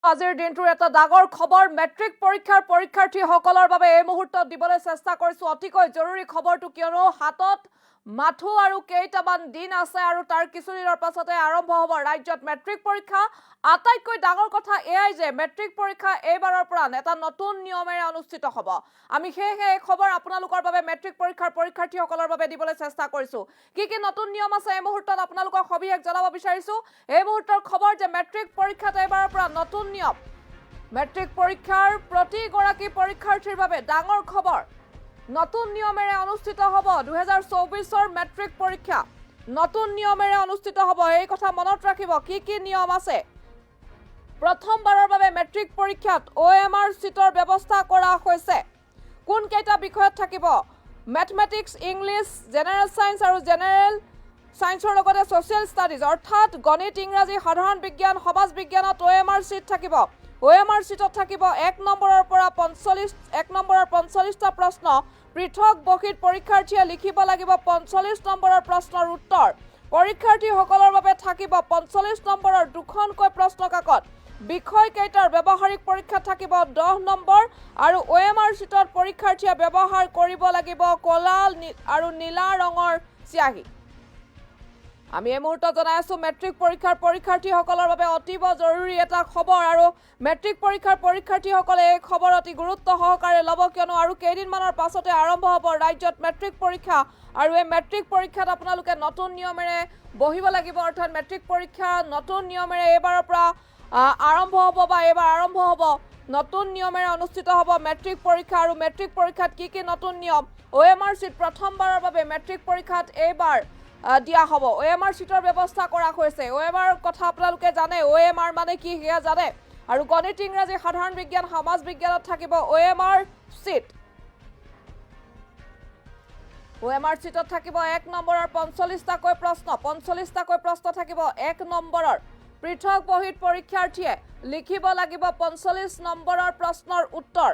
আজিৰ দিনটোৰ এটা ডাঙৰ খবৰ, মেট্ৰিক পৰীক্ষাৰ পৰীক্ষাৰ্থীসকলৰ বাবে এই মুহূৰ্তত দিবলৈ চেষ্টা কৰিছো অতিকৈ জৰুৰী খবৰটো, কিয়নো হাতত মাথো আৰু কেইটামান দিন আছে আৰু তাৰ কিছুদিনৰ পাছতে আৰম্ভ হ'ব ৰাজ্যত মেট্ৰিক পৰীক্ষা। আটাইতকৈ ডাঙৰ কথা এয়াই যে মেট্ৰিক পৰীক্ষা এইবাৰৰ পৰা এটা নতুন নিয়মেৰে অনুষ্ঠিত হ'ব। আমি সেয়েহে এই খবৰ আপোনালোকৰ বাবে, মেট্ৰিক পৰীক্ষাৰ পৰীক্ষাৰ্থীসকলৰ বাবে দিবলৈ চেষ্টা কৰিছো। কি কি নতুন নিয়ম আছে, এই মুহূৰ্তত আপোনালোকক সবিশেষ জনাব বিচাৰিছো। এই মুহূৰ্তৰ খবৰ যে মেট্ৰিক পৰীক্ষাত এইবাৰৰ পৰা নতুন নিয়ম। মেট্ৰিক পৰীক্ষাৰ প্ৰতিগৰাকী পৰীক্ষাৰ্থীৰ বাবে ডাঙৰ খবৰ, নতুন নিয়মেৰে অনুষ্ঠিত হ'ব 2024ৰ মেট্ৰিক পৰীক্ষা। নতুন নিয়মেৰে অনুষ্ঠিত হ'ব, এই কথা মনত ৰাখিব। কি কি নিয়ম আছে? প্ৰথমবাৰৰ বাবে মেট্ৰিক পৰীক্ষাত অ' এম আৰ শ্বীটৰ ব্যৱস্থা কৰা হৈছে। কোনকেইটা বিষয়ত থাকিব? মেথমেটিক্স, ইংলিছ, জেনেৰেল ছায়েন্স আৰু জেনেৰেল ছায়েন্সৰ লগতে ছ'চিয়েল ষ্টাডিজ, অৰ্থাৎ গণিত, ইংৰাজী, সাধাৰণ বিজ্ঞান, সমাজ বিজ্ঞানত অ' এম আৰ শ্বীট থাকিব। অ' এম আৰ শ্বীটত থাকিব 1 নম্বৰৰ পৰা 45, 1 নম্বৰৰ 45টা প্ৰশ্ন। পৃথক বহীত পৰীক্ষাৰ্থীয়ে লিখিব লাগিব 45 নম্বৰৰ প্ৰশ্নৰ উত্তৰ। পৰীক্ষাৰ্থীসকলৰ বাবে থাকিব 45 নম্বৰৰ দুখনকৈ প্ৰশ্ন কাকত। বিষয় কেইটাৰ ব্যৱহাৰিক পৰীক্ষাত থাকিব 10 নম্বৰ আৰু অ' এম আৰ শ্বীটত পৰীক্ষাৰ্থীয়ে ব্যৱহাৰ কৰিব লাগিব ক'লা আৰু নীলা ৰঙৰ চিয়াহী। আমি এই মুহূৰ্তত জনাই আছো মেট্ৰিক পৰীক্ষাৰ পৰীক্ষাৰ্থীসকলৰ বাবে অতীৱ জৰুৰী এটা খবৰ। আৰু মেট্ৰিক পৰীক্ষাৰ পৰীক্ষাৰ্থীসকলে এই খবৰ অতি গুৰুত্ব সহকাৰে ল'ব, কিয়নো আৰু কেইদিনমানৰ পাছতে আৰম্ভ হ'ব ৰাজ্যত মেট্ৰিক পৰীক্ষা। আৰু এই মেট্ৰিক পৰীক্ষাত আপোনালোকে নতুন নিয়মেৰে বহিব লাগিব, অৰ্থাৎ মেট্ৰিক পৰীক্ষা নতুন নিয়মেৰে এইবাৰৰ পৰা আৰম্ভ হ'ব বা এইবাৰ আৰম্ভ হ'ব, নতুন নিয়মেৰে অনুষ্ঠিত হ'ব মেট্ৰিক পৰীক্ষা। আৰু মেট্ৰিক পৰীক্ষাত কি কি নতুন নিয়ম? অ' এম আৰ শ্বীট প্ৰথমবাৰৰ বাবে মেট্ৰিক পৰীক্ষাত এইবাৰ দিয়া হ'ব। অ' এম আৰ শ্বীটৰ ব্যৱস্থা কৰা হৈছে। অ' এম আৰ কথা আপোনালোকে জানে, অ' এম আৰ মানে কি সেয়া জানে। আৰু গণিত, ইংৰাজী, সাধাৰণ বিজ্ঞান, সমাজ বিজ্ঞানত থাকিব অ' এম আৰ শ্বীট। অ' এম আৰ শ্বীটত থাকিব 1 নম্বৰৰ 45টাকৈ প্ৰশ্ন, 45টাকৈ প্ৰশ্ন থাকিব 1 নম্বৰৰ। পৃথক বহীত পৰীক্ষাৰ্থীয়ে লিখিব লাগিব 45 নম্বৰৰ প্ৰশ্নৰ উত্তৰ।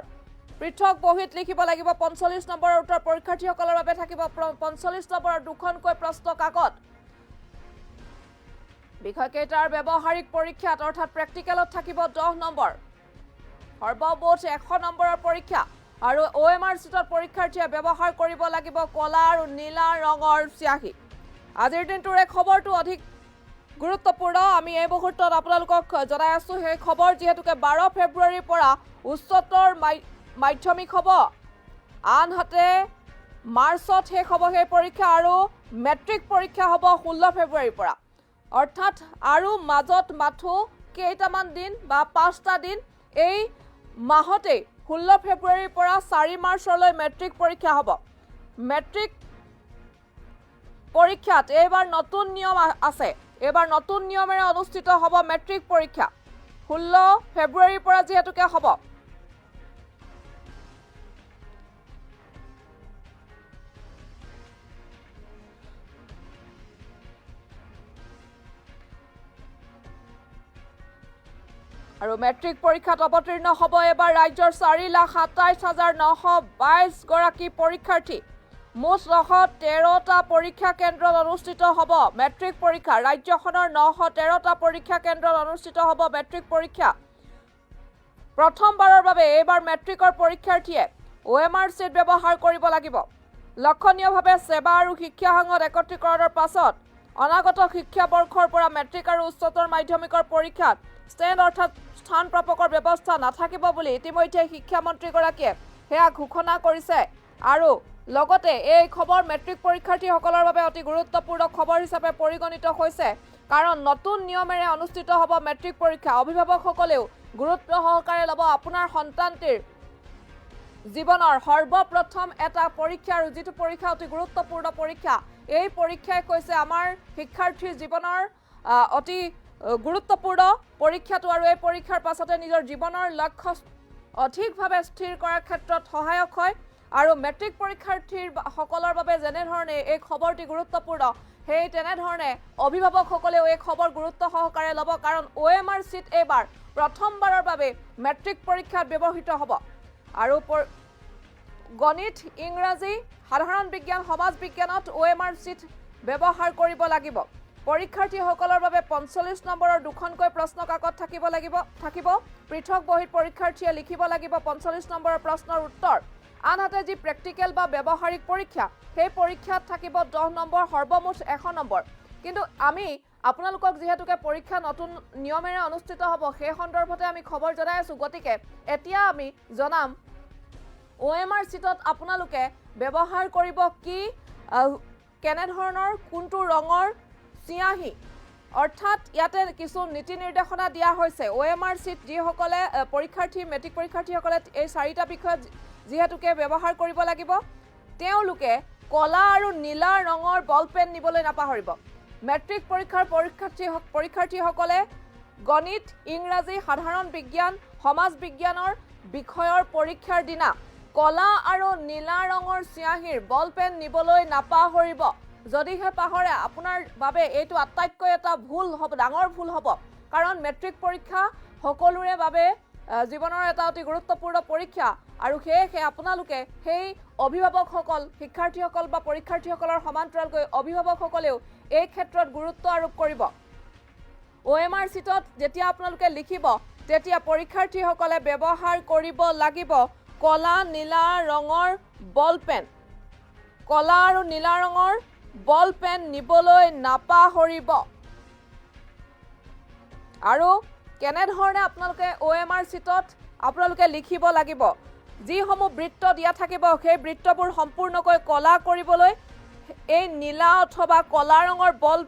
পৃথক বহীত লিখিব লাগিব 45 নম্বৰৰ উত্তৰ। পৰীক্ষাৰ্থীসকলৰ বাবে থাকিব 45 নম্বৰৰ দুখনকৈ প্ৰশ্ন কাকত। বিষয়কেইটাৰ ব্যৱহাৰিক পৰীক্ষাত, অৰ্থাৎ প্ৰেক্টিকেলত থাকিব 10 নম্বৰ। সৰ্বমুঠ 100 নম্বৰৰ পৰীক্ষা। আৰু অ' এম আৰ শ্বীটত পৰীক্ষাৰ্থীয়ে ব্যৱহাৰ কৰিব লাগিব ক'লা আৰু নীলা ৰঙৰ চিয়াহী। আজিৰ দিনটোৰ এই খবৰটো অধিক গুৰুত্বপূৰ্ণ। আমি এই মুহূৰ্তত আপোনালোকক জনাই আছো সেই খবৰ, যিহেতুকে 12 ফেব্ৰুৱাৰীৰ পৰা উচ্চতৰ মাধ্যমিক হ'ব, আনহাতে মাৰ্চত শেষ হ'ব সেই পৰীক্ষা আৰু মেট্ৰিক পৰীক্ষা হ'ব 16 ফেব্ৰুৱাৰীৰ পৰা। অৰ্থাৎ আৰু মাজত মাথো কেইটামান দিন বা 5টা দিন। এই মাহতেই 16 ফেব্ৰুৱাৰীৰ পৰা 4 মাৰ্চলৈ মেট্ৰিক পৰীক্ষা হ'ব। মেট্ৰিক পৰীক্ষাত এইবাৰ নতুন নিয়ম আছে। এইবাৰ নতুন নিয়মেৰে অনুষ্ঠিত হ'ব মেট্ৰিক পৰীক্ষা, 16 ফেব্ৰুৱাৰীৰ পৰা যিহেতুকে হ'ব। আৰু মেট্ৰিক পৰীক্ষাত অৱতীৰ্ণ হ'ব এইবাৰ ৰাজ্যৰ 4,27,922 গৰাকী পৰীক্ষাৰ্থী। মুঠ 913টা পৰীক্ষা কেন্দ্ৰত অনুষ্ঠিত হ'ব মেট্ৰিক পৰীক্ষা। ৰাজ্যখনৰ 913টা পৰীক্ষা কেন্দ্ৰত অনুষ্ঠিত হ'ব মেট্ৰিক পৰীক্ষা। প্ৰথমবাৰৰ বাবে এইবাৰ মেট্ৰিকৰ পৰীক্ষাৰ্থীয়ে অ' এম আৰ শ্বীট ব্যৱহাৰ কৰিব লাগিব। লক্ষণীয়ভাৱে ছেবা আৰু শিক্ষা সংঘত একত্ৰীকৰণৰ পাছত অনাগত শিক্ষাবৰ্ষৰ পৰা মেট্ৰিক আৰু উচ্চতৰ মাধ্যমিকৰ পৰীক্ষাত ষ্টেণ্ড, অৰ্থাৎ স্থান প্ৰাপকৰ ব্যৱস্থা নাথাকিব বুলি ইতিমধ্যে শিক্ষামন্ত্ৰীগৰাকীয়ে সেয়া ঘোষণা কৰিছে। আৰু লগতে এই খবৰ মেট্ৰিক পৰীক্ষাৰ্থীসকলৰ বাবে অতি গুৰুত্বপূৰ্ণ খবৰ হিচাপে পৰিগণিত হৈছে, কাৰণ নতুন নিয়মেৰে অনুষ্ঠিত হ'ব মেট্ৰিক পৰীক্ষা। অভিভাৱকসকলেও গুৰুত্ব সহকাৰে ল'ব আপোনাৰ সন্তানটিৰ জীৱনৰ সৰ্বপ্ৰথম এটা পৰীক্ষা, আৰু যিটো পৰীক্ষা অতি গুৰুত্বপূৰ্ণ পৰীক্ষা। এই পৰীক্ষাই কৈছে আমাৰ শিক্ষাৰ্থীৰ জীৱনৰ অতি গুৰুত্বপূৰ্ণ পৰীক্ষাটো, আৰু এই পৰীক্ষাৰ পাছতে নিজৰ জীৱনৰ লক্ষ্য অধিকভাৱে স্থিৰ কৰাৰ ক্ষেত্ৰত সহায়ক হয়। আৰু মেট্ৰিক পৰীক্ষাৰ্থীৰ সকলৰ বাবে যেনেধৰণে এই খবৰটি গুৰুত্বপূৰ্ণ, সেই তেনেধৰণে অভিভাৱকসকলেও এই খবৰ গুৰুত্ব সহকাৰে ল'ব, কাৰণ অ' এম আৰ শ্বীট এইবাৰ প্ৰথমবাৰৰ বাবে মেট্ৰিক পৰীক্ষাত ব্যৱহৃত হ'ব। আৰু গণিত, ইংৰাজী, সাধাৰণ বিজ্ঞান, সমাজ বিজ্ঞানত অ' এম আৰ শ্বীট ব্যৱহাৰ কৰিব লাগিব। পৰীক্ষাৰ্থীসকলৰ বাবে 45 নম্বৰৰ দুখনকৈ প্ৰশ্ন কাকত থাকিব লাগিব। পৃথক বহীত পৰীক্ষাৰ্থীয়ে লিখিব লাগিব 45 নম্বৰৰ প্ৰশ্নৰ উত্তৰ। আনহাতে যি প্ৰেক্টিকেল বা ব্যৱহাৰিক পৰীক্ষা, সেই পৰীক্ষাত থাকিব 10 নম্বৰ, সৰ্বমুঠ 100 নম্বৰ। কিন্তু আমি আপোনালোকক যিহেতুকে পৰীক্ষা নতুন নিয়মেৰে অনুষ্ঠিত হ'ব সেই সন্দৰ্ভতে আমি খবৰ জনাই আছোঁ, গতিকে এতিয়া আমি জনাম OMR চিটত আপোনালোকে ব্যৱহাৰ কৰিব কি, কেনেধৰণৰ, কোনটো ৰঙৰ চিয়াঁহী। অৰ্থাৎ ইয়াতে কিছু নীতি নিৰ্দেশনা দিয়া হৈছে। OMR seat যিসকলে পৰীক্ষাৰ্থী, মেট্ৰিক পৰীক্ষাৰ্থীসকলে এই চাৰিটা বিষয়ত যিহেতুকে ব্যৱহাৰ কৰিব লাগিব, তেওঁলোকে কলা আৰু নীলা ৰঙৰ বল পেন নিবলৈ নাপাহৰিব। মেট্ৰিক পৰীক্ষাৰ পৰীক্ষাৰ্থীসকলে গণিত, ইংৰাজী, সাধাৰণ বিজ্ঞান, সমাজ বিজ্ঞানৰ বিষয়ৰ পৰীক্ষাৰ দিনা কলা আৰু নীলা ৰঙৰ চিয়াঁহীৰ বল পেন নিবলৈ নাপাহৰিব। যদিহে পাহৰে, আপোনাৰ বাবে এইটো আটাইতকৈ এটা ভুল হ'ব, ডাঙৰ ভুল হ'ব। কাৰণ মেট্ৰিক পৰীক্ষা সকলোৰে বাবে জীৱনৰ এটা অতি গুৰুত্বপূৰ্ণ পৰীক্ষা আৰু সেয়েহে আপোনালোকে সেই অভিভাৱকসকল, শিক্ষাৰ্থীসকল বা পৰীক্ষাৰ্থীসকলৰ সমান্তৰালকৈ অভিভাৱকসকলেও এই ক্ষেত্ৰত গুৰুত্ব আৰোপ কৰিব। OMR চিটত যেতিয়া আপোনালোকে লিখিব, তেতিয়া পৰীক্ষাৰ্থীসকলে ব্যৱহাৰ কৰিব লাগিব কলা নীলা ৰঙৰ বল পেন। কলা আৰু নীলা ৰঙৰ বল পেন নিবলৈ নাপাহৰিব। আৰু কেনেধৰণে আপোনালোকে OMR চিটত আপোনালোকে লিখিব লাগিব, যিসমূহ বৃত্ত দিয়া থাকিব সেই বৃত্তবোৰ সম্পূৰ্ণকৈ কলা কৰিবলৈ এই নীলা অথবা কলা ৰঙৰ বল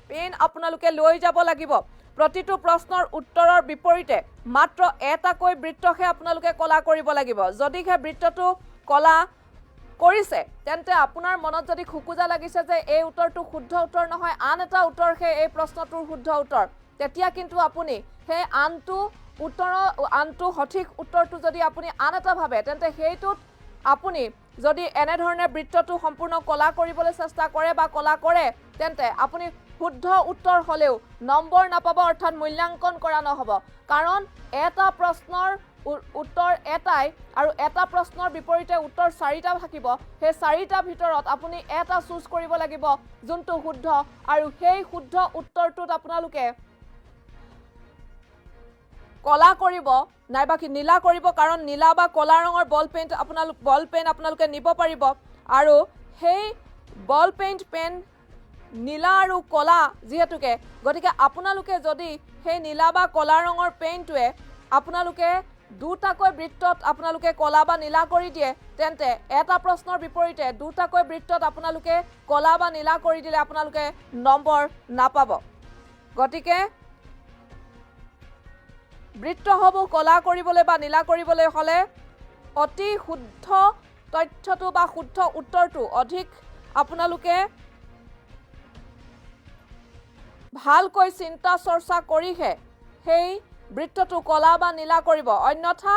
পেন আপোনালোকে লৈ যাব লাগিব। প্ৰতিটো প্ৰশ্নৰ উত্তৰৰ বিপৰীতে মাত্ৰ এটাকৈ বৃত্তহে আপোনালোকে কলা কৰিব লাগিব। যদিহে বৃত্তটো কলা কৰিছে, তেন্তে আপোনাৰ মনত যদি খোকোজা লাগিছে যে এই উত্তৰটো শুদ্ধ উত্তৰ নহয়, আন এটা উত্তৰহে এই প্ৰশ্নটোৰ শুদ্ধ উত্তৰ, তেতিয়া কিন্তু আপুনি সেই আনটো উত্তৰৰ, আনটো সঠিক উত্তৰটো যদি আপুনি আন এটা ভাবে, তেন্তে সেইটোত আপুনি যদি এনেধৰণে বৃত্তটো সম্পূৰ্ণ কলা কৰিবলৈ চেষ্টা কৰে বা কলা কৰে, তেন্তে আপুনি শুদ্ধ উত্তৰ হ'লেও নম্বৰ নাপাব, অৰ্থাৎ মূল্যাংকন কৰা নহ'ব। কাৰণ এটা প্ৰশ্নৰ উত্তৰ এটাই আৰু এটা প্ৰশ্নৰ বিপৰীতে উত্তৰ চাৰিটা থাকিব। সেই চাৰিটাৰ ভিতৰত আপুনি এটা চুজ কৰিব লাগিব যোনটো শুদ্ধ, আৰু সেই শুদ্ধ উত্তৰটোত আপোনালোকে কলা কৰিব নাইবা কি নীলা কৰিব, কাৰণ নীলা বা কলা ৰঙৰ বল পেইণ্ট আপোনালোকে নিব পাৰিব। আৰু সেই বল পেইণ্ট পেন নীলা আৰু কলা যিহেতুকে, গতিকে আপোনালোকে যদি সেই নীলা বা কলা ৰঙৰ পেইণ্টটোৱে আপোনালোকে দুটাকৈ বৃত্তত আপোনালোকে কলা বা নীলা কৰি দিয়ে, তেন্তে এটা প্ৰশ্নৰ বিপৰীতে দুটাকৈ বৃত্তত আপোনালোকে কলা বা নীলা কৰি দিলে আপোনালোকে নম্বৰ নাপাব। গতিকে বৃত্তসমূহ কলা কৰিবলৈ বা নীলা কৰিবলৈ হ'লে অতি শুদ্ধ তথ্যটো বা শুদ্ধ উত্তৰটো অধিক আপোনালোকে ভালকৈ চিন্তা চৰ্চা কৰিহে সেই বৃত্তটো কলা বা নীলা কৰিব। অন্যথা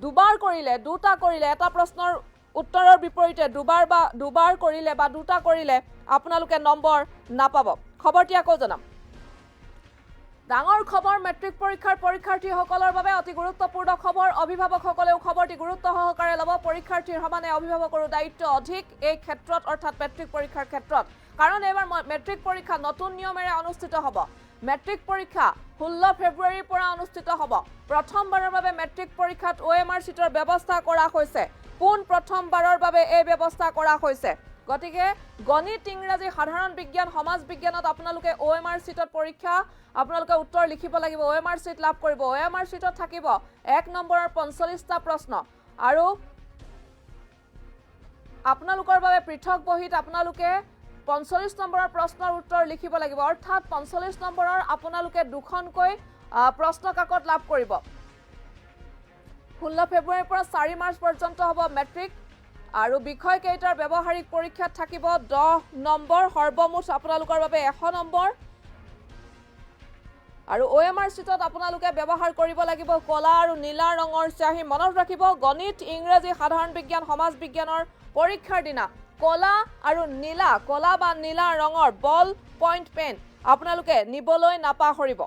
দুবাৰ কৰিলে, দুটা কৰিলে, এটা প্ৰশ্নৰ উত্তৰৰ বিপৰীতে দুবাৰ বা দুবাৰ কৰিলে বা দুটা কৰিলে আপোনালোকে নম্বৰ নাপাব। খবৰটি আকৌ জনাম। ডাঙৰ খবৰ, মেট্ৰিক পৰীক্ষাৰ পৰীক্ষাৰ্থীসকলৰ বাবে অতি গুৰুত্বপূৰ্ণ খবৰ। অভিভাৱকসকলেও খবৰটি গুৰুত্ব সহকাৰে ল'ব। পৰীক্ষাৰ্থীৰ সমানে অভিভাৱকৰো দায়িত্ব অধিক এই ক্ষেত্ৰত, অৰ্থাৎ মেট্ৰিক পৰীক্ষাৰ ক্ষেত্ৰত। কাৰণ এইবাৰ মেট্ৰিক পৰীক্ষা নতুন নিয়মেৰে অনুষ্ঠিত হ'ব। মেট্ৰিক পৰীক্ষা 16 ফেব্ৰুৱাৰীৰ পৰা অনুষ্ঠিত হ'ব। প্ৰথমবাৰৰ বাবে মেট্ৰিক পৰীক্ষাত OMR চিটৰ ব্যৱস্থা কৰা হৈছে। পোন প্ৰথমবাৰৰ বাবে এই ব্যৱস্থা কৰা হৈছে। গতিকে গণিত, ইংৰাজী, সাধাৰণ বিজ্ঞান, সমাজ বিজ্ঞানত আপোনালোকে OMR চিটত পৰীক্ষা আপোনালোকে উত্তৰ লিখিব লাগিব, OMR seat লাভ কৰিব। OMR চিটত থাকিব 1 নম্বৰৰ 45টা প্ৰশ্ন আৰু আপোনালোকৰ বাবে পৃথক বহীত আপোনালোকে 45 নম্বৰৰ প্ৰশ্নৰ উত্তৰ লিখিব লাগিব। অৰ্থাৎ 45 নম্বৰৰ আপোনালোকে দুখনকৈ প্ৰশ্ন কাকত লাভ কৰিব। 16 ফেব্ৰুৱাৰীৰ পৰা 4 মাৰ্চ পৰ্যন্ত হ'ব মেট্ৰিক আৰু বিষয় কেইটাৰ ব্যৱহাৰিক পৰীক্ষাত থাকিব 10 নম্বৰ, সৰ্বমুঠ আপোনালোকৰ বাবে 100 নম্বৰ। আৰু OMR চিটত আপোনালোকে ব্যৱহাৰ কৰিব লাগিব কলা আৰু নীলা ৰঙৰ চিয়াঁহী। মনত ৰাখিব, গণিত, ইংৰাজী, সাধাৰণ বিজ্ঞান, সমাজ বিজ্ঞানৰ পৰীক্ষাৰ দিনা কলা আৰু নীলা, কলা বা নীলা ৰঙৰ বল পইণ্ট পেন আপোনালোকে নিবলৈ নাপাহৰিব।